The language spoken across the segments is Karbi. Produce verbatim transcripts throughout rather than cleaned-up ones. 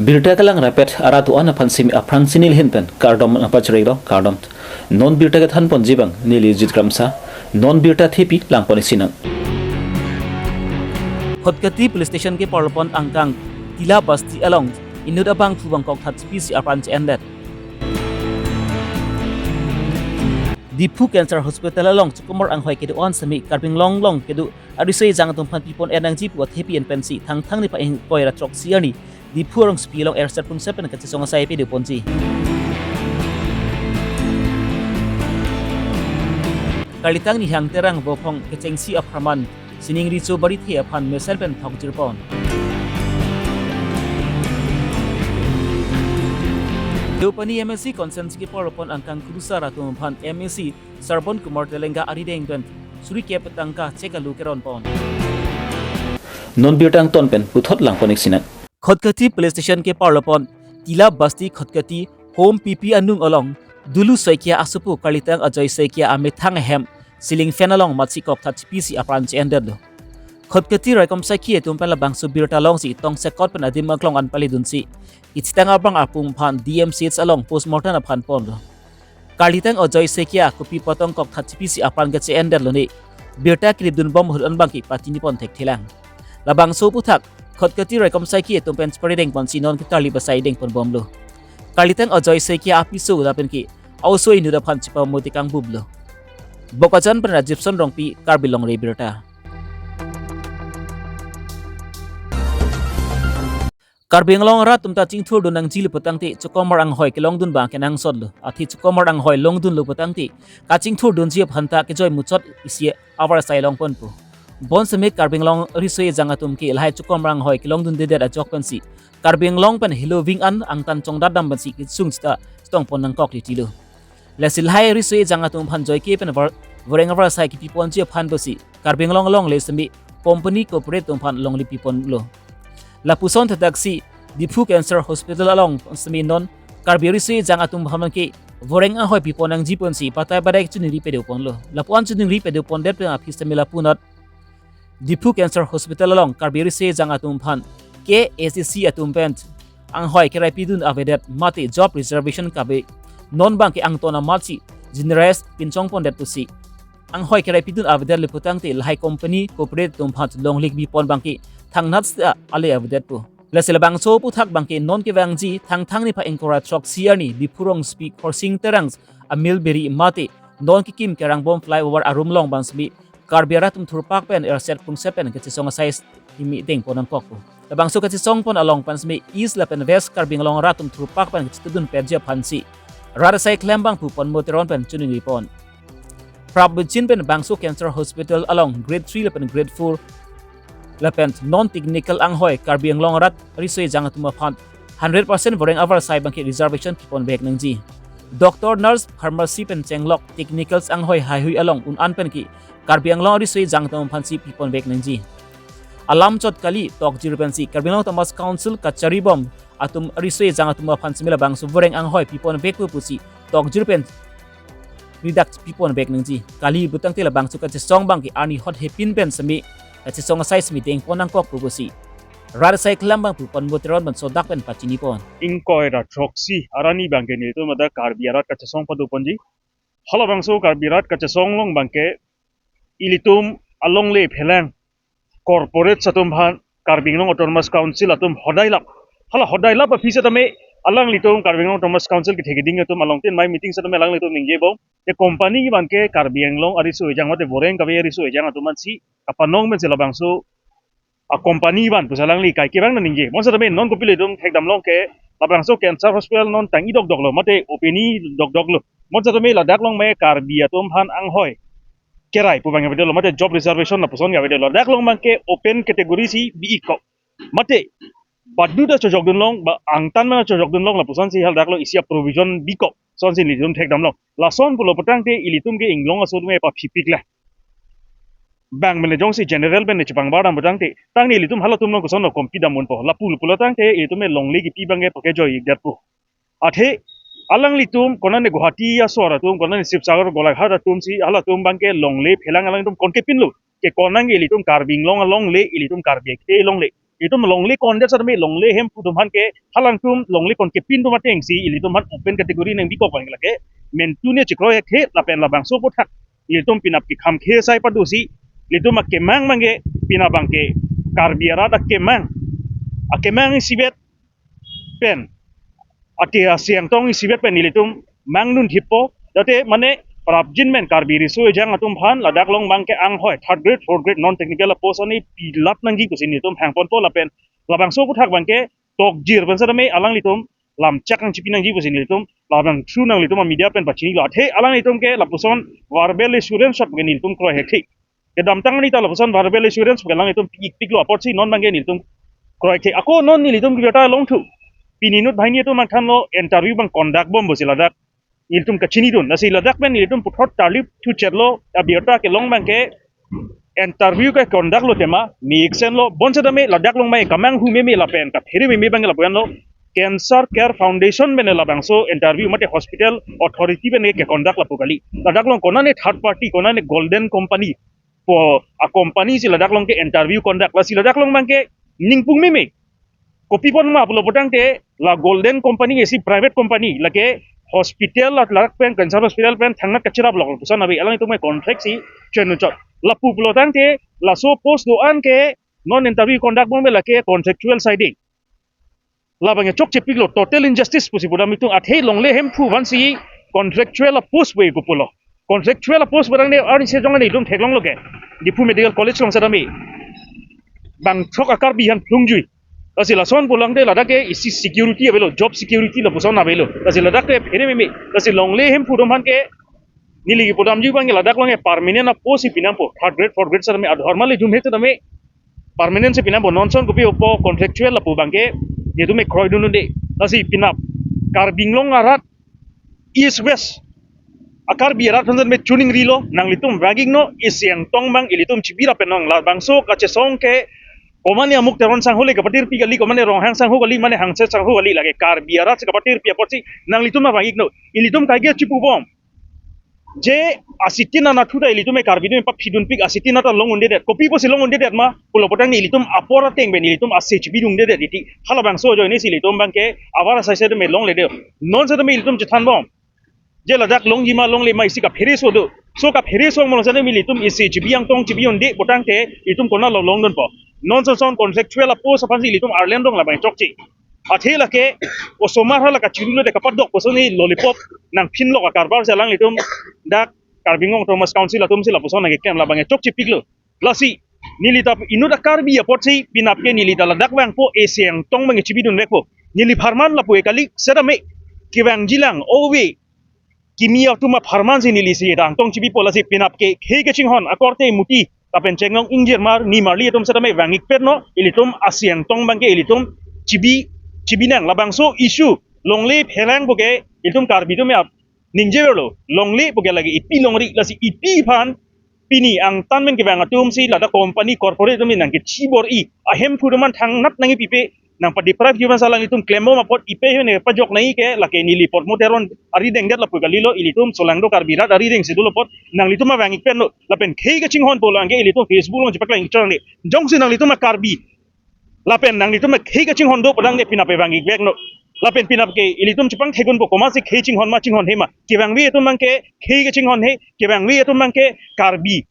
Birta kelang rapet arat do-an aphan simi aphrang si neli ahin pen kardom nangpachirilo, kardom. Non birta kethan ponji abang neli Jit Kramsa, non birta thepi lang pon isi nang. Khatkhati Police Station keparlo pon angkang Tila Basti along inut abangphu bangkok thak chipi si apran che-endet. Diphu Cancer Hospital along chukomor anghoi kedo-an simi Karbi Anglong along kedo ariso ejang atum aphan pipon nangji pu athepi en pensi Thangthang niphai ingkoi ra throksi arni Diphu rongsopi along erset pungset pen kachesong asai pado ponji. Karlitang Nihang Terang Vophong kechengsi apharman sining Richo Barithe aphan mesen pen thokjir pon. Deopani M A C constituency keparlo pon angkang Kurusar atum aphan M A C Sarbon Kumar Telenga arideng pen suri kep tangka chek alu keron pon. Non birta angton pen puthot lang pon isi nang. Khatkhati Police Station keparlo pon Tila Basti Khatkhati Home P P anung along Dulu Saikia asopo Karlitang Ajoy Saikia amethang ahem ceiling fan along matsi kok thak chipi si apran che-endetlo. Khatkhati raikom sakhi atum pen labangso birta longsi tongsekot pen adim aklong an pali dunsi kechitang abang apum aphan D M C H along postmortem aphan ponlo. Karlitang Ajoy Saikia kopi apot tong kok thak chipi si apran kache-endetlo ne, birta kelip dunbom ahut an abangke pachini pon thekthelang. Labangso aphuthak Khatkhati raikom sakhi atum pen chepari deng ponsi non ketarli pasai deng ponbomlo. Karlitang Ajoy Saikia apiso lapenke a-oso inut aphan chepamoti kangbuplo. Bokajan pen Rajibson Rongpi, Karbi Longri Abirta. Karbi Anglong arat atum ta chingthur dun nangji lo putangte chukomor anghoi kelongdun abang kenangsotlo. Athe chukomor anghoi longdunlo putangte kachingthur dunji aphan ta kejoi muchot isi avarsai long ponpo. Bonseme Karbi Anglong riso ejang atum ke lahai chukomor anghoi kelongdundedet ajok pensi Karbi Anglong pen heloving an angtan chongdat dam pensi kesung sita chetong pon nangkok litilo. Lasi lahai riso ejang atum aphan joike pen var-, voreng avarsai kepi ponji aphan pusi Karbi Anglong alongle semi company corporate atum aphan longle pi ponlo. Lapuson thakthak si Diphu Cancer Hospital along semi non Karbi riso ejang atum aphan ke voreng anghoi pi pon nangji ponsi patai padai chiningri pado ponlo. Lapu-an chiningri pado pondet pen aphi semi lapu-anat Diphu Cancer Hospital along Karbi riso ejang atum aphan K S A C atum pen anghoi kerai pidun avedet mate job reservation kabe non abangke angton amatsi generous pinchong pondet pusi anghoi kerai pidun avedetlo putangte lahai company corporate atum aphan longle kepi pon abangke thangnat sita ale avedetpo. Lasi labangso aphuthak abangke non kevangji Thangthang niphai ingkoi ra throksi arni Diphu rongsopi Khorsing Terang amil beri mate non kekim kerangbom flyover arum along abang semi Karbi arat atum thurpak pen erset pungset pen kachesong asai simi deng pon nangkokpo. Labangso kachesong pon along pen semi East lapen West Karbi Anglong arat atum thurpak pen kachetudun petji aphansi rat asai klem abangphu Ponmo Teron pen chiningri pon. Prabhu Chin pen bangso Cancer Hospital along grade three lapen grade four lapen non technical anghoi Karbi Anglong arat riso ejang atum aphan hundred percent voreng avarsai abangke reservation pi ponvek nangji. Doctor, nurse, pharmacy pen chenglok technicals anghoi haihui along un-an penke Karbi Anglong riso ejang atum aphansi pi ponvek nangji. Alam chot kali tokjir pensi Karbi Anglong Autonomous Council kacharibom atum riso ejang atum aphan semi labangso voreng anghoi pi ponvekpo pusi tokjir pen ridak pi ponvek nangji. Kali putangte labangso kachesong abangke arni hot hepin pen semi kachesong asai simi deng pon nangkokpo pusi rat asai klem abangphu Ponmo Teron pen sodak pen pachini pon. Ingkoi ra throksi arni abangke nelitum ada Karbi arat kachesong pado ponji. Halabangso Karbi arat kachesong along abangke ilitum alongle phelang corporate atum aphan Karbi Anglong Autonomous Council atum hodai lap. Hala hodai lap aphi setame alanglitum Karbi Anglong Autonomous Council kethe keding atum along tin mai meeting setame alanglitum ningjebom. Te company abangke Karbi Anglong ariso ejang mate voreng kave ariso ejang atum ansi kapanong pensi labangso a company abang pusi alangli kaike abang nangji. Mo setame non kopilo itum thekdam long ke labangso Cancer Hospital non tang-i dokdoklo mate opening dokdoklo. Mo setame ladak along me Karbi atum aphan anghoi kerai pu abang avedetlo mate job reservation lapuson avedetlo. Ladak along abangke open category si bi-ik ko. Mate badu ta chojok dunlong ba angtan ma chojok dunlong lapuson si hal ladak along isi a provision bi ko. Sonsi ilitum thekdam long. Lason pulo putangte ilitum ke inglong aso atum epaphipik la. Bang mene jongsi general pen ne chepangbar dam putangte tangte ilitum halatum along koson lo kompi dam unpo. Lapu pulo tangte ilitum alongle kepi abangke pakejoi detpo. Athe alanglitum konane Guwahati asor atum, konane Sibsagar, Golaghat atum si halatum abangke longle phelang alanglitum konke pinlo. Ke konang ilitum Karbi Anglong alongle, ilitum Karbi akhei alongle. Itum longle kondet setame longle Hemphu atum aphan ke, halangtum longle konkepin atum atengsi ilitum aphan open category nangbikok abang lake mentune chekroi thekthe. Lapen labangso aphuthak ilitum pinap kekham khesai padosi, ilitum akemang abangke, pinap abangke Karbi arat akemang, akemang isivet pen, ate asiang tong isivet pen ilitum mangdun thippo. Jate mane prapjin men Karbi Riso Ejang atum aphan ladak along abangke anghoi third grade, fourth grade, non technical apost ani pilap nangji pusi nelitum hangponpo. Lapen labangso aphuthak abangke tokjir pen setame alanglitum lamchak nangchipi nangji pusi nelitum labang through nanglitum a media pen pachinilo. Athe alanglitum ke lapuson verbal assurance shot ke nelitum kroi thekthe. Kedamtang ani ta lapuson verbal assurance ke alanglitum pi-ik piklo apotsi non abangke nelitum kroi thekthe. Ako non nelitum kibeta longthu. Pini inut banghini atum mangthanlo interview abang conduct bom pusi ladak nelitum kachinidun. Lasi ladak pen nelitum puthot tarlip thuchotlo, abirta kelong abangke interview ke conduct lo tema, mi iksen lo, bonsetame ladak along mai kamanghu meme lapen kaphere meme abang lapu-anlo, Cancer Care Foundation pen labangso interview mate hospital authority pen ke conduct lapu kali. Ladak along konane third party, konane Golden Company pu a company si ladak along ke interview conduct. Lasi ladak along abangke ningpung meme. Kopi apot ma pulo pulotangte la Golden Company isi private company, lake hospital la ladak pen, cancer hospital pen thangnat kachirap lok puson ave, alanglitum ke contract si chenu chot. Lapu pulotangte laso post do-an ke non interview conduct bom lake contractual side. Labang chokche piklo, total injustice pusi pudam itum. Athe longle Hemphu aphansi contractual apost ave pu pulo. Contractual apost pu abang ne arni sejong ani itum theklonglo ke, Diphu Medical College along setame bangthrok a Karbi aphan plungjui. Lasi lason pulotangte ladak ke isi security avelo, job security lapuson avelo. Lasi ladak ke phere meme. Lasi longle Hemphu atum aphan ke neli kipudamji abang ladak along ke permanent apost si pinampo, third grade, fourth grade setame adhorma le jumhe setame permanent si pinampo. Non ason kopi opo contractual lapu abangke nelitum ke kroidun un'e. Lasi pinap Karbi Anglong arat East West a Karbi arat aphan setame chuning rilo, nanglitum vangiknon, isiang tong abang ilitum chibi ra penong. Labangso kachesong ke komane Amuk Teron sangho le kapatirpi kali, komane Ronghang sangho kali, mane Hangset sangho kali, lake Karbi arat si kapatirpi apotsi nanglitum vangiknon. Ilitum kaike chipu bom. Je asitin anatthu ta ilitum e Karbi atum paphidun pik, asitin ata long un'edet. Kopi pusi long un'edet ma pulo pulotangte ilitum apor ateng pen ilitum ase chibidundedet iti. Halabangso ajoine si ilitum abangke abar asai setame longledet. Non setame ilitum chethan bom. Je ladak longji ma longle ma isi kaphere so do. So kaphere so mo setame ilitum isi chibi-ang tong chibi-un'e pulotangte ilitum konatlo longdunpo. Non ason contractual apost aphansi ilitum arlem dong labang chokche. Athe lake osomar hala kachirulo de kapadok puson ni lollipop nangphinlok akarbar si alanglitum dak Karbi Anglong Autonomous Council atumsi lapuson nangkeklem, labang chokche piklo. Lasi neli ta inut a Karbi apotsi pinap ke neli ta ladak vangpo, isiang tong abang chibidunvekpo. Neli apharman lapu-e kali setame kevangjilang ove. Kimi atum apharman si neli si tang tong chibipo. Lasi pinap ke khei kachinghon akorte muti lapen chenglong ingjirmar nimarli atum setame vangikpetnon, ilitum asiang tong abangke ilitum chibi, chibinang. Labangso issue longle phelang puke ilitum Karbi atum ya ningjeverlo, longle puke lake ipi longri. Lasi ipi aphan pini angtan men kevang atumsi ladak company corporate atum nangkechibor-i, a Hemphu atum aphan thangnat nangkepipe, nangpadeprive human salang itum klembom apot ipe hene pajok nangji ke lake neli Potmo Teron aridengdet lapu kalilo, ilitum solangdo Karbi rat arideng si dolo apot nanglitum vangikpetnon. Lapen khei kachinghon pulo anke ilitum Facebook along chepaklang chorang de. Jongsi nanglitum a Karbi lapen nanglitum khei kachinghon do pulotangte pinap ke vangikveknon. Lapen pinap ke ilitum chepangthegunpo komatsi khei chinghon ma chinghonhe ma. Kevangve atum abangke khei kachinghonhe, kevangve atum abangke Karbi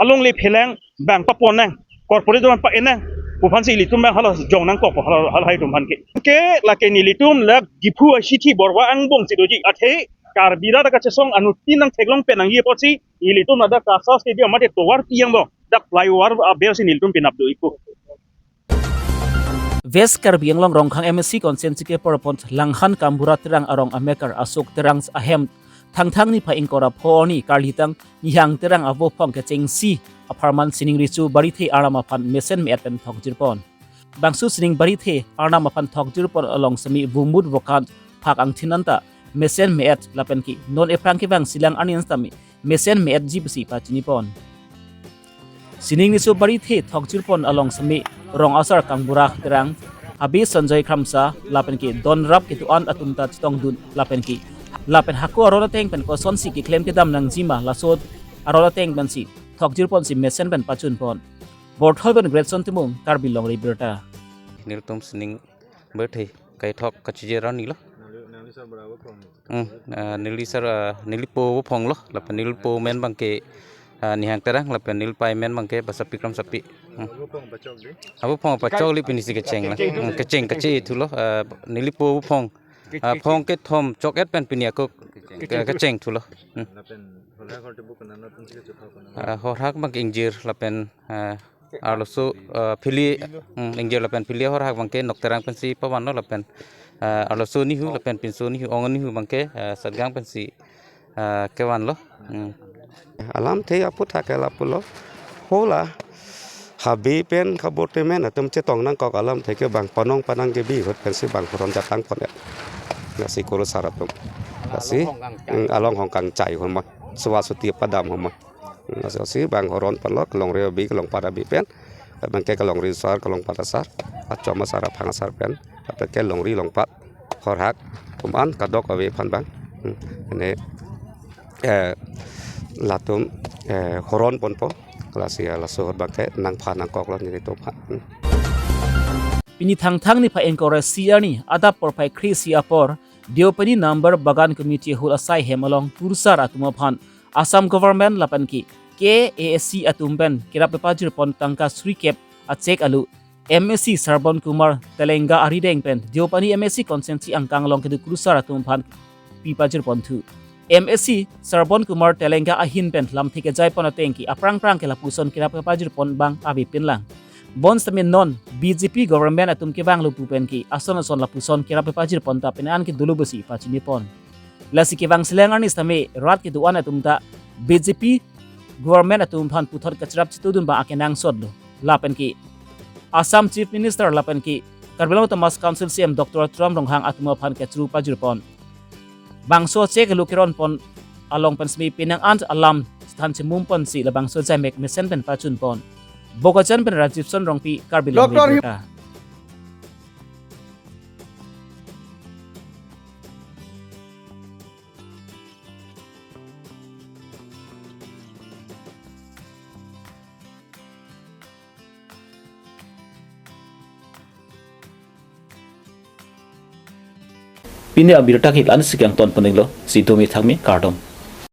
alongle phelang abang paponang, corporate abang pa-enang pu aphansi ilitum abang hala jong nangkokpo, hala, halahai atum aphan ke. Ke lake nelitum lak Diphu a city Borwa angbong si doji, athe Karbi rat kachesong anuttin nangtheklong pen nangji apotsi ilitum ladak Kasa Stadium mate tovar tiang bong dak flyover aber si nelitum pinap do-ikpo. West Karbi Anglong Rongkhang M A C constituency ke porpon Langhan Kambura Terang arong amekar Asok Terang ahem Thangthang niphai ingkoi ra pho arni karlitang Nihang Terang avo phong kechengsi apharman sining riso barithe arnam aphan mesen me-et pen thokjirpon. Bangso sining barithe arnam aphan thokjirpon along semi vumut vokan phak angthin anta mesen me-et lapen ke non ephrang kevang silang arni an sitame mesen me-etji pusi pachinipon. Sining riso barithe thokjirpon along semi rong asar Kambura Terang, Habe Sanjoy Kramsa lapen ke donrap kedo-an atum ta chetongdun lapen ke lapen hako aron ateng pen kosonsi keklem kedam nangjima laso aron ateng pensi thokjirponsi mesen pen pachunpon. Borthol pen Greatson Timung, Karbi Longri Abirta. Nelitum sining birthday kaithok kachijir arni lo. Hmm, ah, neli sar, ah, nelipo vophong lo, lapen nelipo men abangke, ah, Nihang Terang, lapen nelipei men abangke Basapi Kramsapi. Hmm. Vophong pachok di? Ah, vophong pachok le pini si kecheng lo. Hmm, kecheng kache thu lo, ah, nelipo vophong. Ah, phong kethom chok-et pen pini ako ke-, kecheng thu lo. Hmm. Lapen horhak horti bu kona na pun si kechethok kona. Ah, horhak abangke ingjir lapen, ah, arloso, ah, phili, hmm, ingjir lapen phili ahorhak abangke Nokterang pensi pavan lo lapen, ah, arloso nihu lapen pinso nihu, ong nihu abangke, ah, Satgang pensi, ah, kevan lo. Hmm. Alamthe aphuthak ke lapu lo. Hala, habe pen kabote men atum chetong nangkok alamthe ke bang panong panang kebi ahut pensi bang horon jatang pon-et. Lasi kurusar atum. Lasi, mm, along hong kangchai homa. Suwa suti padam homa. Lasi, lasi bang horon pon lo, kelongri abi, kelongpat abi pen. Abangke kelongri asar, kelongpat asar. Achom asar, aphang asar pen. Abangke longri longpat horhak atum an kadokave aphan bang. Hmm. Ini, eh, latum, eh, horon ponpo. Lasi, eh, laso ahut abangke nangpha nangkok lo nelitum aphan. Hmm. Pini Thangthang niphai ingkoi ra isi arni adap porphai kre-isi apor, Deopani number Bagan Community Hall asai hem along kurusar atum aphan Assam Government lapen ke K A A C atum pen kerap pajir pon tangka suri kep a cheque alu M A C Sarbon Kumar Telenga arideng pen Deopani M A C constituency angkang along kedo kurusar atum aphan pi pajir pon thu. M A C Sarbon Kumar Telenga ahin pen lamthe kejai pon ateng ke aphrang phrang ke lapuson kerap pajir pon abang ave pinlang. Bonsitame non B J P government atum kevang lo pu pen ke ason ason lapuson kerap pajir pon ta pen an ke dolo pusi pachini pon. Lasi kevang selang arni sitame rat kedo-an atum ta B J P government atum aphan puthot kacherap chitudun abang akenangsot lo. Lapen ke Assam Chief Minister lapen ke Karbi Anglong Autonomous Council C E M Doctor Tuliram Ronghang atum aphan kachuru pajir pon. Bangso cheque alu keron pon along pen semi penang an alam chethan chemum ponsi labangso jaimek mesen pen pachun pon. Bokajan pen Rajiv Son Rongpi, Karbi Anglong Doctor Reporter. Pini abirta ke la-an si kangton pon-iklo, si domi thakmi, kardom.